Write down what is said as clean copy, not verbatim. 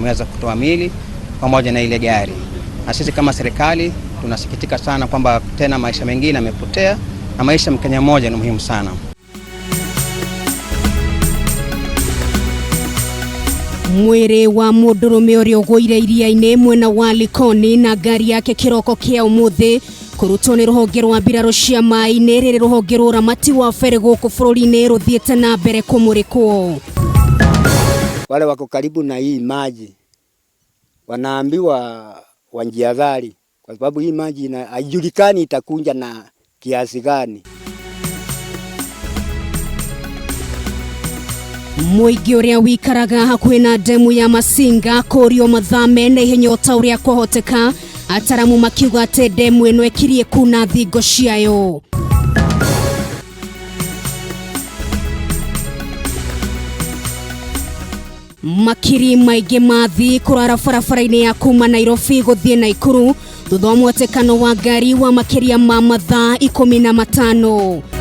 Tumeweza kutoa mili pamoja na ile gari, na sisi kama serikali tunasikitika sana kwamba tena maisha mengine yamepotea, na maisha Mkenya mmoja ni muhimu sana. Mwĩrĩ wa mũndũrũme ũrĩa ũgũire iria-inĩ mwena wa Likoni na ngari yake kĩroko kĩa ũmũthĩ kũrutwo nĩ rũhonge rwa mbirarũ cia maĩ-inĩ rĩrĩ rũhonge rwa ũramati wa ferĩ gũkũ bũrũri-inĩ rũthiĩte na mbere kũmũrĩkwo. Wale wako karibu na hii maji wanaambiwa wajihadhari, kwa sababu hii maji haijulikani itakuja na kiasi gani. Mũingĩ ũrĩa wikaraga hakuhĩ na ndemu ya Masinga kũrio mathame na ihenya o ta ũrĩa kwahoteka, ataramu makiuga atĩ ndemu ĩno ĩkirie kuna thingo ciayo. Makiri maingĩ mathi kũrara barabara-inĩ ya kuma Nairobi gũthiĩ Naikuru thutha wa mwatĩkano wa ngari wa makĩria ma mathaa 15.